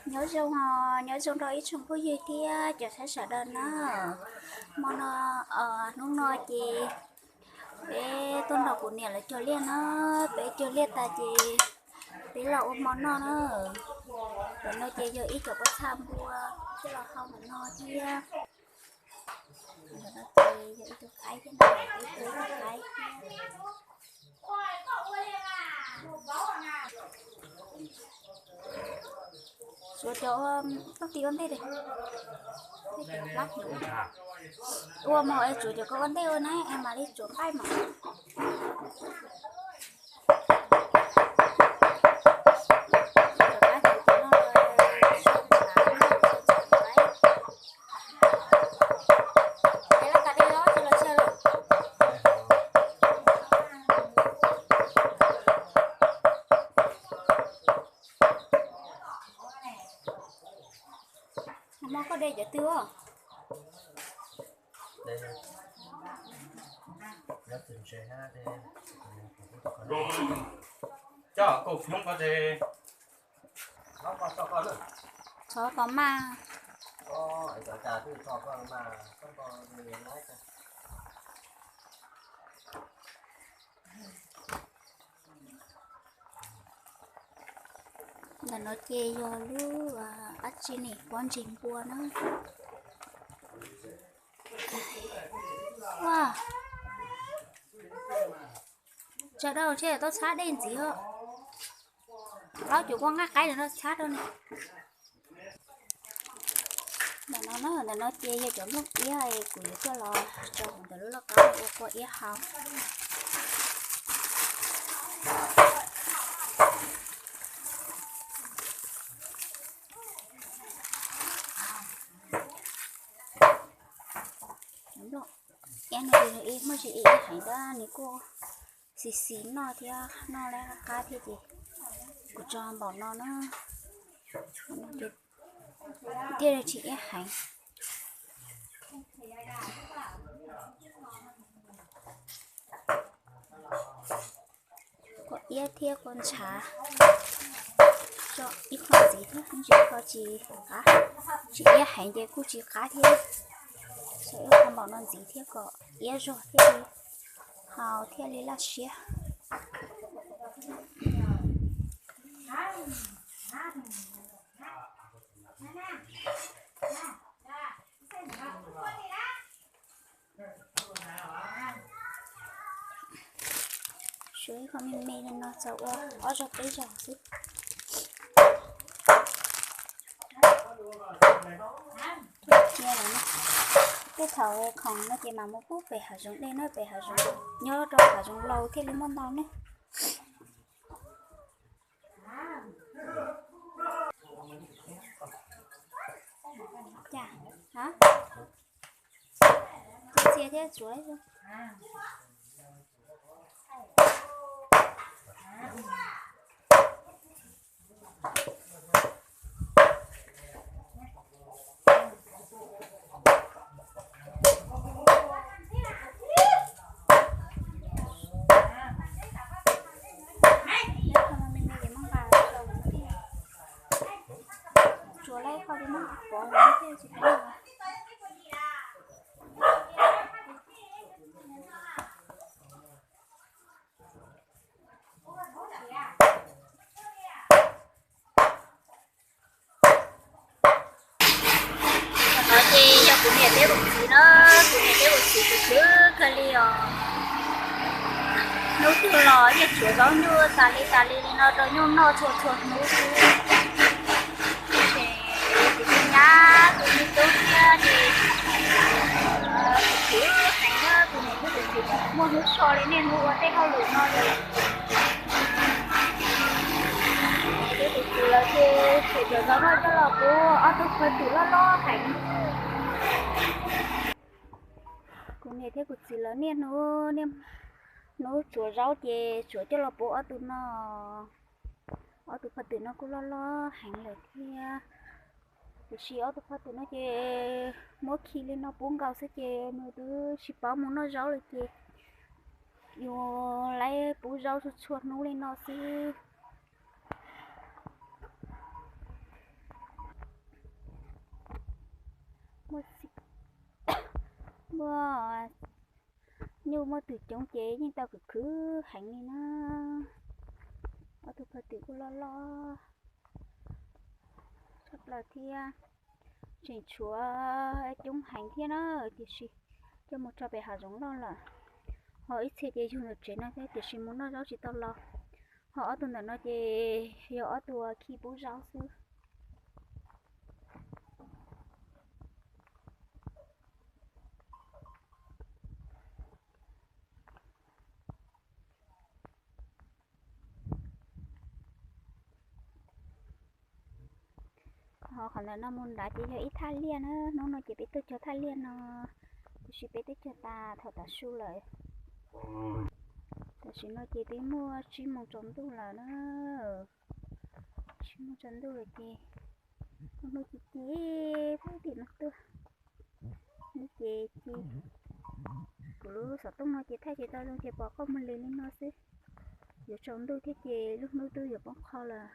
Nyob zoo os, nyob zoo rau ib tsoom phooj ywg thiab cov saib sawv daws na. Hmo no, hnub no ces peb tuaj nrog kuv niam lawv cog liaj na, peb cog liaj tas ces peb los ua hmo noj na. Ntawm no ces yog ib cov pob txha npua coj los hau ntawm no thiab. Ntawm no ces yog ib tug qaib thiab na, ib tug qaib thiab. Tsuav cov, koj tis ua ntej, ua mog es tsuav cov koj ua ntej ua na es mam li tsuav nqaij mas. Hmo koj de cov twg os? Txhob tos mas. Ntawm no ces yog lub dab tsi ne, pob ntseg npua na. Ua, tsawg rau thiaj tau txhab dej ntxiv os. Laub cuv kua nqaij qaib no txhab rau ne. Ntawm no na, ntawm no ces yog cov nplooj iab es kuv yuav coj los tso hauv ntawm lub lauj kaub ua kua iab hau. Cov nplooj iab no muaj tsis ib heev tab nws kuj xis xis noj thiab, noj lawm qab qab thiab ces kuv tso npaum no na, thiaj li tsis iab heev. Kua iab thiab kua ntshav, tso ib qho ntxiv thiab, ib qho tsis qab, tsis iab heev ces kuj tsis qab thiab. Tso ib qho npaum no ntxiv thiab kom iab zog thiaj li hau thiaj li laj siab. Suav ib qho me me no txaus ua ob zaug peb zaug xwb. Tej thaum khoom no ces mam mus pub pem hav zoov dej na, pem hav zoov, nyob rau hav zoov laus thiaj li muaj ntau ne. Txia thiab tsuav. Tsuav lawm koj li muab pov thiaj tsis pov. Qhov no ces yog kuv niam thiab kuv txiv na, kuv niam thiab kuv txiv khwv khwv kawg li os. Hnub twg los yeej tsuav zaub nyuj tas li tas li li no rau nyuj noj txhua txhua hnub xwb. Ces kuv tus nyab tus me tub thiab ces khwv heev na, kuv niam thiab kuv txiv muaj hnub so li niaj hnub ua tej hauj lwm no li. Niam thiab kuv txiv lawv ces tseem cov zaub no coj los pub ob tug phawj twm loj loj heev. Kuv niam thiab kuv txiv lawv niaj hnub, niaj hnub tsuav zaub ces tsuav coj los pub ob tug no. Ob tug phawj twm no kuj loj loj heev lawm thiab. Tiam sis ob tug phawj twm no ces muab khi li no pub nkaus xwb ces nws twb tsis paub mus noj zaub lawm ces yus lawv pub zaub txhua txhua hnub li no xwb. Muaj nyuj muaj twm coob ces yeej tau khwv khwv heev li na. Ob tug phaw twm kuj loj loj tshaj plaws thiab. Tseem tshuav coob heev thiab na, tiam sis coj mus tso pem hav zoov loj lawm. Ho ib txhia ces yug ntawm tsev no thiab tiam sis mus noj zaub tsis tau los. Ho ob tug ntawm no ces yog ob tug khi pub zaub xwb. Ho qhov ntawm no mus nrad ces yog ib thaj liaj na, hnub no ces peb tuaj cog thaj liaj no, tiam sis peb twb cog tas thaum tav su lawm. Tam sim no ces twb muaj tsib moos tsaus ntuj lawm na, tsib moos tsaus ntuj lawm ces hnub ci ci puag tim no tuaj, hnub ces ci. Kuv lub xov tooj no ces thaij tsis tau zoo ces pom qoj muag li li no xwb. Yuav tsaus ntuj thiab ces lub hnub twb yuav poob qho lawm.